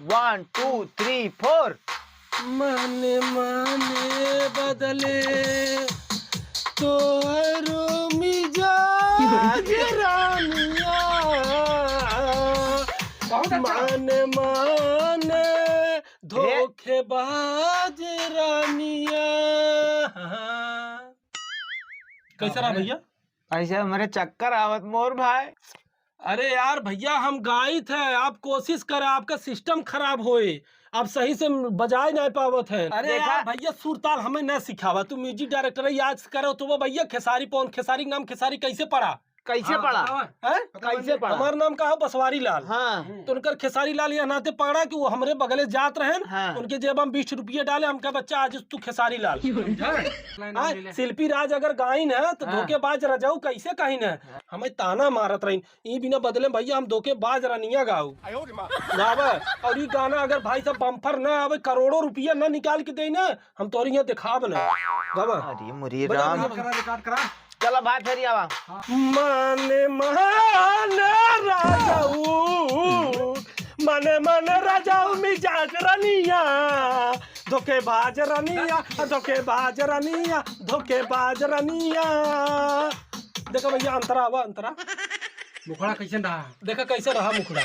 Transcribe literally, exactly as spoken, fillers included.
One, two, three, four. माने माने बदले तोहरो मिजाज रानिया। बहुत अच्छा। माने माने धोखेबाज रानिया। कैसा रहा भैया? ऐसे हमरे चक्कर आवत मोर भाई। अरे यार भैया, हम गाइत है, आप कोशिश करे, आपका सिस्टम खराब होए, आप सही से बजाए नहीं पावत है। अरे देखा? यार भैया, सुरताल हमें न सिखावा, तू म्यूजिक डायरेक्टर है, याद करो तो वो भैया खेसारी पवन, खेसारी के नाम खेसारी कैसे पड़ा? कैसे हाँ, पड़ा? बताओ। हैं? कैसे पड़ा? हमार नाम का है बसवारी लाल। हाँ। तो उनकर खेसारी लाल यह नाते पकड़ा कि वो हमरे बगले जात रहन, हाँ। उनके जेब हम बीस रुपये डाले, हम कहा, "बच्चा, आज तू खेसारी लाल।" हाँ, शिल्पी राज अगर गाइन है तो हाँ। धोखेबाज रजाऊ कैसे कहिन है? हमें ताना मारत रहिन, "ई बिना बदले भैया हम धोखेबाज रनिया गाऊ।" गावे, और ई गाना अगर भाई साहब बम्पर ना आवे, करोड़ों रुपया ना निकाल के दे ना, हम तोहरे यहाँ दिखाब ना। गावे। अरे मुरी भैया, राम। भैया, करा, रिकॉर्ड करा। चला भाई, फेरी आवा। माने माने राजाऊ, माने माने राजाऊ मिजाज रनिया, धोखेबाज रनिया, धोखेबाज रनिया, धोखेबाज रनिया। देखा भैया, अंतरा आवा, अंतरा। मुखड़ा कैसन रहा? देखा कैसे रहा मुखड़ा।